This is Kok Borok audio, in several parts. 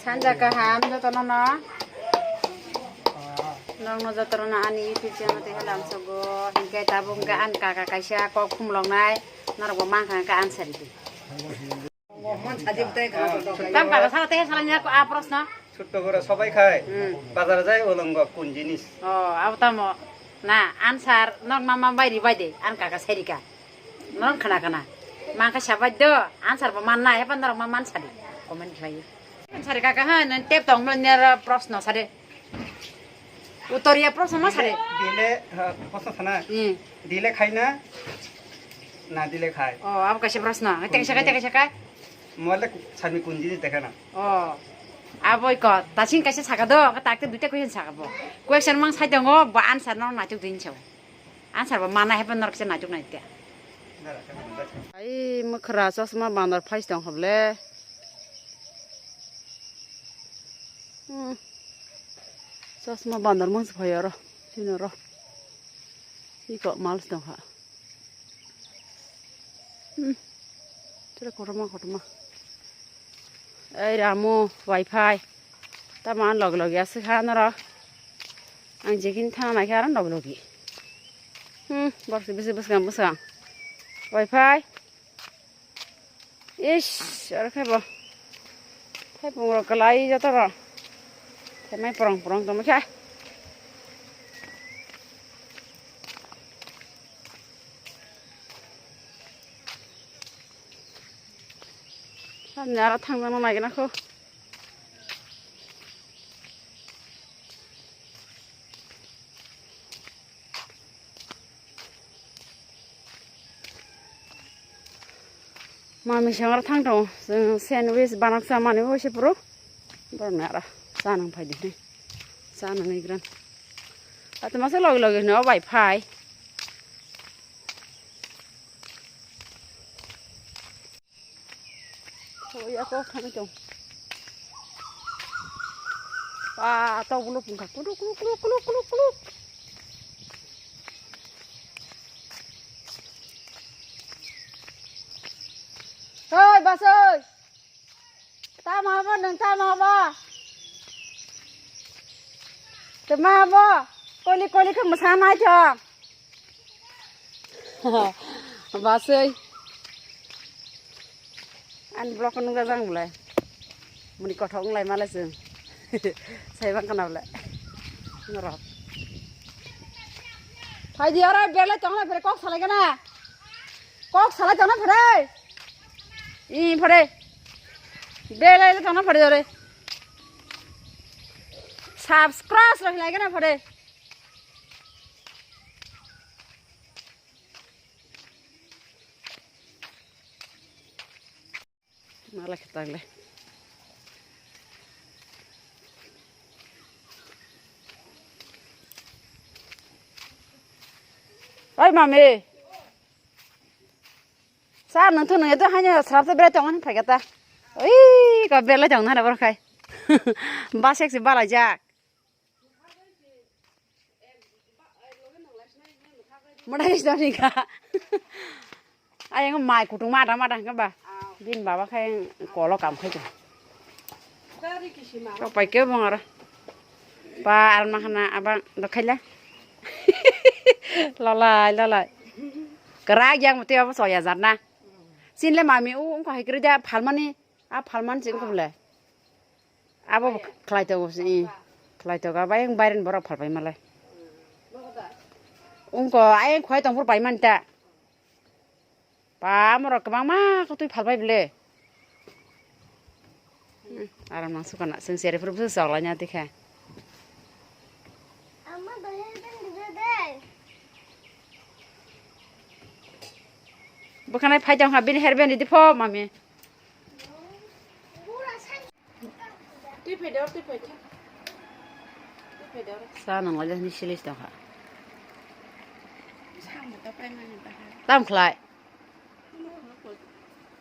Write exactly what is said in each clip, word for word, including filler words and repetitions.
Sanja kaham jotono no. Nokno jotono no ani YouTube channel tei halam sogo. Hinkhe tabuk hinkhe ani kaka kaisa kok khumloknai. Norokbo mankha hinkhe answer di. Tam kaka sala tei sala nya ko a proshno. Chutto gore sobai khai. Hmm. Bazar jai olongo kun jinis. Oh, abo tamo. Na, answer nok mama bai ri bai de. An kaka serika. Norok khna khna. Mangkha sabai do, answer bo manna, hepan norok ma man sadi. Comment khlai. Answer kaka ha, nang tep tong mlo nero proshno sade. Uttor ya proshno ma sade. Dile, ha, proshno sana. Hmm. Dile khaina, na dile khai. Oh, abo kaisa proshno. Teng saka, teng saka. Mole sami kunji ni tekana. Oh. Aboi ko, tasing kaisa saka do, ka takte duita question saka bo. Question mang sai dongo, bo answer no natuk din chao. Answer bo mana hepan norok se najuk nai te. Ai mwkhra chosma bandar phai tong hoble. Hmm. Chosma bandar mung se phai oro. Sino ro. Iko mal tong ha. Hmm. Tere kotorma kotorma. Ei Ramu, wifi. Tamo ang logi logi aswk ha norok. Ang jekin thang nai khe aro logi logi. Hmm, borok se bisi bwskang bwskang. Wifi. Ish, aro khe bo. Thaipungrok kwlai joto rok. Themai porong porong tongma khe. Hamya aro thangjakna naikhe nakho. Mami sangra thang tongo, chwng sandwich banak chamani bo se phuru. Borokni aro cha nang phai di hinwi. Cha nang nigran. Ate masa logi logi hino bai phai. Oya ko thani tong. Pa to bulo pungka kuluk kuluk kuluk kuluk kuluk kuluk. Oi, bas oi. Tamo abo, nwng tamo abo? Tamo abo? Koli, koli khe mwsa naithok. Baswi. Ani vlog nukjak jang bolai. Muni kothok wnglai malai chwng. Saibang kana bolai. Norok. Phaidi oro belai tongna phere kok salai kana. Kok salai tongna phere. I phere. Belai le tongna phere ore. Subscribe rok lai kana phere. Mala khe tagle. Oi mami. Sa nung thung nung edo haino srap se berai tong ani phaikha ta. Oi ko belai tong nana bor khai. Basek si balai jak. Mada kis doni ka. Ayang mai kutung mada mada hingka ba. Bin baba khai kolo kam khai tu. Ropai ke bong aro. Pa ar mahana abang dokhaila. Lalai lalai. Kerak yang mesti apa soya zarna. Sin le mami u ungko hai kerja palmani. A palman sing ko le. Abo khlai to si. Khlai to ga bai bayren borok phalpai malai. Ungko ayang khwai tongphur paiman ta. Pa, morok kwbangma kotwi phalbai bwle. Hmm, aram nang sukana, chwng cheri phuru bwswk chok laina tikha. Bwkhanai phai tongkha, bini hair band ridi pho, mami. Twi phai dor, twi phai khe. Twi phai dor. Sa nang lai ni silis tong kha. Sa mo ta pai mani ba ha. Tam khlai.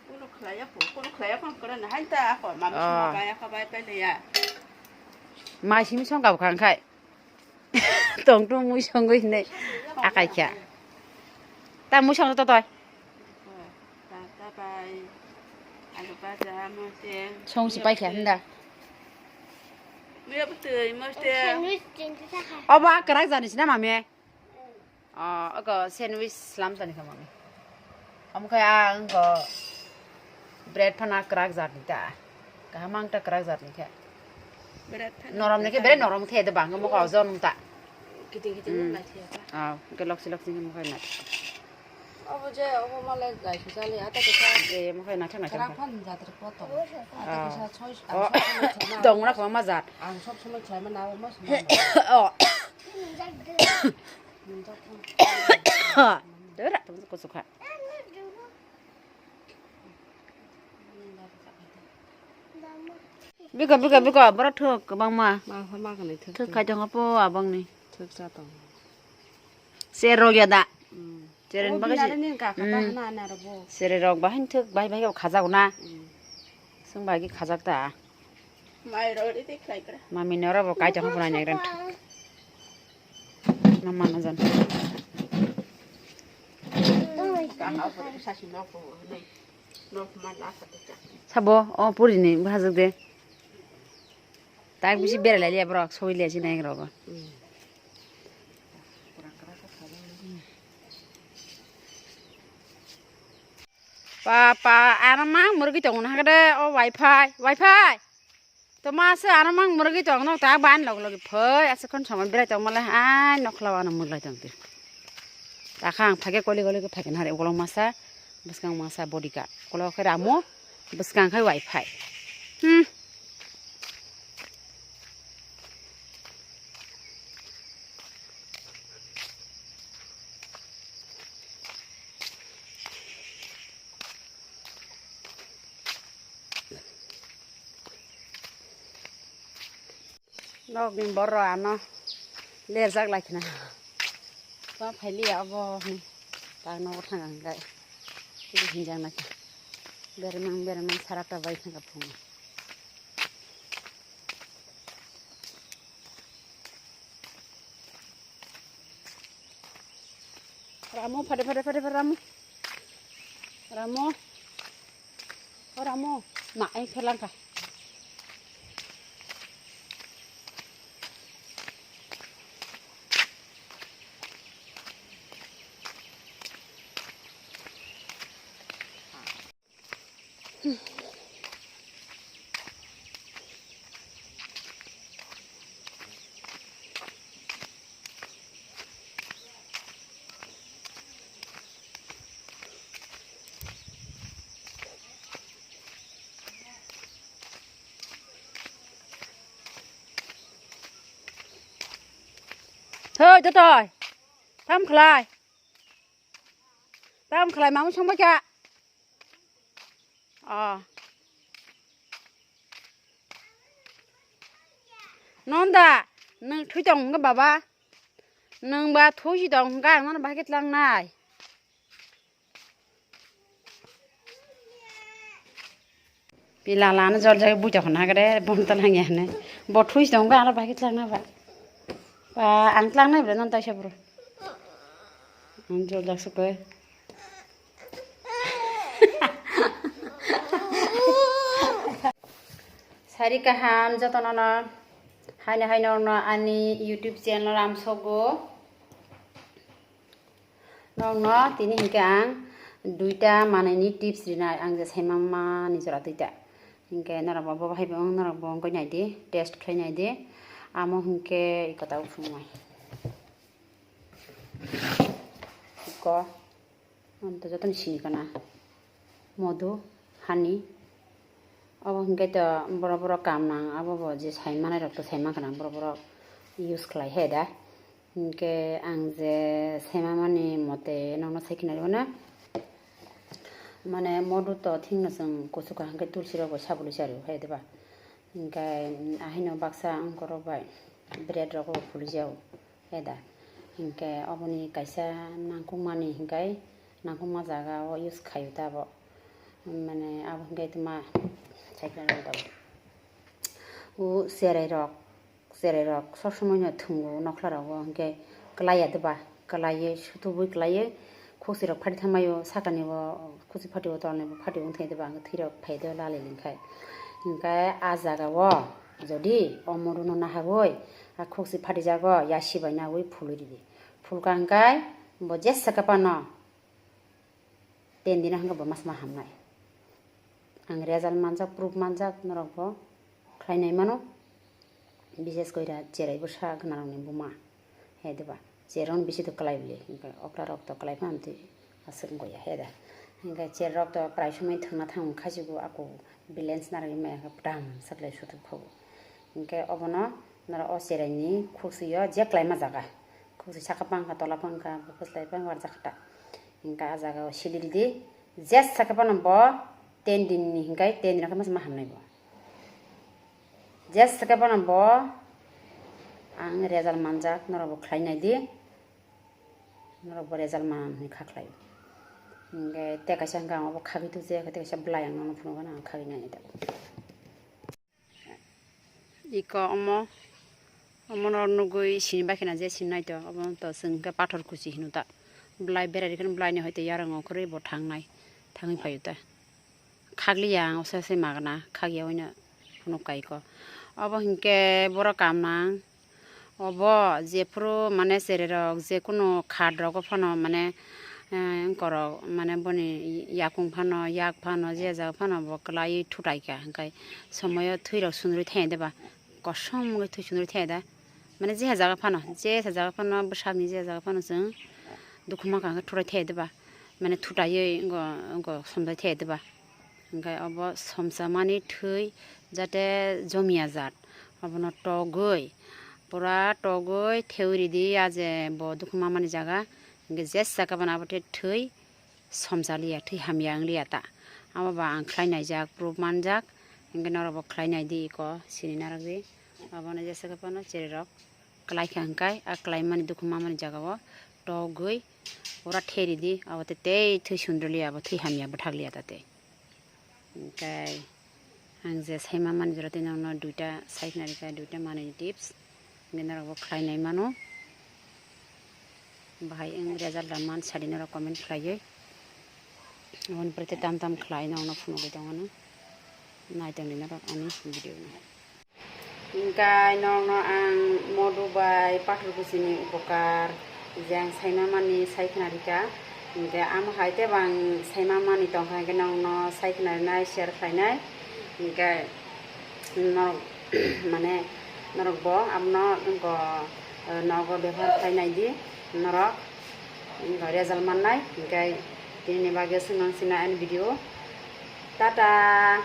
Kono khlai ya ko, kono khlai ya ko, kono na hai ta ko, mami. Ah. Sma ba ya ko bai pai le ya. Mai simi song kab khang khai. Tong tong mui songwi hinwi akai kha. Ta mui song to toi. Ta, ta bai. Alu baja, mote. Song si pai kha hwnda. Muya bwtwi, mote. Sandwich chinti sakha. Obo a kwrak jani sina mami. Ah, ogo sandwich slam jani kha mami. Omo khe a wngkha bread phano kwrak jatni ta. Kaham ang ta kwrak jatni khe. Bread phano norom ni khe kwrak. Bread norom the de bang mo kha ojon ta. Kiting kiting. Hmm. Lai the ta. Ah, ke loksi loksi mo kha na. Obo je, obo malai lai khe jali ata khe ta. Eh, mo kha na thang na. Kwrak phano jat re poto. Ah. Ata khe sa choi. Oh. Ang sob somoi chai ma. Dong na kho ma jat. Ang sob somoi chai ma na, obo ma song. Oh. Dera, tong kusuk kha. Biko, biko, biko, borok thuk kwbangma. Ma, ma, ma, kanwi thuk, thuk thuk. Khai tong apo abangni. Thuk cha tong. Ser rok ya da. Hmm. Seren bagwi si-, hmm. Sere rok bahai thuk, bahai bahai khajak na. Hmm. Sung bahai khajak ta. Mai rok ri te khlai kra. Mami nora bo kai tong phunai nai ran. Mama na jan. Sabo, o puri ni bhajak de. Tak bisi berai lai liya borok, soi liya si nai rok. Hmm. Papa, ano mang murgi tong na hagre, o wifi, wifi. To ma se ano mang murgi tong no ta ban log log phai, asa kon sama berai tong mala, ai nokla ano muglai tong ti. Ta khang phage koli koli ke phage na hare ukolog masa, bwskang masa bodika. Ukolog khe ramo, bwskang khai wifi. Hmm. Nokni borok ano lerjak lai khna. Tamo phailiya obo hwnwi tak nogo thang ang khe. Hinjak nai khe. Beremang beremang sarata bai thang kha phungo. Ramo, phade, phade, phade, phade, Ramo. Ramo. O Ramo. Ma, ai, phelang kha. Hoi, Totoi. Tam khlai. Tam khlai, mamu songbai kha. Oh. Nonda, nwng thui tong hwnkha baba? Nwng ba thui si tong hwnkha, ang nono bahai khe tlangnai. Pila lana jol jagwi buito khna gede, bon ta nang ya ne. Bo thui si tong hwnkha, ang bahai khe tlangna ba. Ba, ang tlangnai bre, non taisa bro. Ang jol jak sukoi. Sari kaham jotono no. Haino haino no ani YouTube channel ram sogo. Nokno tini hinkhe ang duita manwini tips rinai ang je saimamani jora duita. Hinkhe norok bo bobo hai bo wng norok bo wngwi naidi, test khlai naidi. Amo hinkhe eko tabuk phunuknai. Eko. Ang to jotono sini kana. Modu, honey. Obo hinkhe to borok borok kam nang, abo bo je sai manai rok to sai mankha nang borok borok use khlai he da. Hinkhe ang je sai mamani mote nokno sai khna rwna. Mane modu to thikno chwng kuchuk kaham khe tulsi rok bo sabulisa rw he da ba. Hinkhe ahino baksa ang korok bai bread rok bo phulujao. Eda. Hinkhe oboni kaisa nangkukmani hinkhe nangkukma jaga o use khaio ta abo. Mane abo hinkhe tuma cycle rok tabuk. O cherai rok, cherai rok sob somoi no thwngo nokla rogo hinkhe kwlaiya deba, kwlaiwi sutubui kwlaiwi Khuksi rok phati thangmaio, sakani bo khuksi phati o, tolni bo phati wng thai de ba, ang thwi rok phai de lali lingkhai. Hingkhe a jaga o jodi o modu no nahagoi a khuksi phati jago yasi bai nagoi phului ridi. Phulka hingkhe bo jesa khe phano ten din o hingkhe bo masma hamnai. Ang result manjak, proof manjak, norok bo khlai nai mano. Bises koi da cherai bwsa gwnarokni buma. He diba? Cherai bisi to klai bili. Hingkhe okra rok to klai phano twi aswk wngya he da. Hingkhe cherai rok to prai somoi thangna thang khasigo ako balance narwgwi maya khe pwtam saklai sutuk phago. Hingkhe obono norok o cherai ni khuksi o je klai ma jaga. Khuksi saka pangkha, tola pangkha, bwkhaslai pangkha, warjak kha ta. Hingkhe a jaga o sili ridi. Jesa khe phano bo ten din ni hingkhe ten din o khe masma hamnai bo. Jesa khe phano bo ang result manjak, norok bo khlai nai di. Norok bo result man hwnwi kha khlai. Hingkhe tei kaisa hingkhe ang obo khagwi tubujak, tei kaisa bwlai ang nono phunukgo, ang khagwi nai nai tabuk. Iko omo, omono nugui sini bai kheno je sini naito, obo to chwng hwnkhe pathor kuchi hino ta. Bwlai berai rikhe bwlaini hoite yarwng ongkhorwi bo thangnai, thangwi phaio ta. Khakliya ang osa se magna, khakya oino phunuk kai ko. Obo hinkhe borok kam nang. Obo jephuru mane cherai rok, jekunu khat rogo phano mane, eh, wngkorok mane boni yakung phano, yak phano, je jaga phano bo kwlaiwi thutai kha. Hingkhe somoyo thwi rok sundri thai de ba, kosom wngwi thwi sundri thai da. Mane je jaga phano, je jaga phano bwsakni je jaga phano chwng dukhu ma kha khe thutai thai de ba, mane thutaiwi wngko, wngko somjai thai de ba. Hingkhe obo somsa mani thwi jate jomiya jat. Obono togwi, pura togwi thewi ridi, a je bo dukhu mamani jaga. Hingkhe jesa khe bono abo twi thwi somsa liya, thwi hamya wng liya ta. Abo ba ang khlai naijak, proof manjak. Hingkhe norok bo khlai nai di iko, sini narwk di. Obono jesa khe bono cherai rok klai kha hingkhe, a klai mani dukhu mamani jaga o togwi pura theri di, abo tei tei thwi sunduli abo thwi hamya bwthak liya ta tei. Hingkhe ang je sai mamani jora tei nokno duita sai khna rikha, duita manwi ni tips hingkhe norok bo khlai nai mano. Bahai wng result da man sadi norok comment khlaiwi. Aboni pore tei tam tam khlai nokno phunugwi tongmano. Nai tongdi norok ani video no. Hingkhe norokno ang modu bai pathor kuchini upokar je ang saima mani sai khna rikha. Hingkhe amo hai tei bo ang saima mani tongkha, hingkhe norokno sai khna rinai, share khlainai. Hingkhe norok mane norok bo abono wngko, eh, nogo bebohar khlai nai di norok, wngko result mannai. Hingkhe tini ni bagwi swngnangsina ani video. Tata.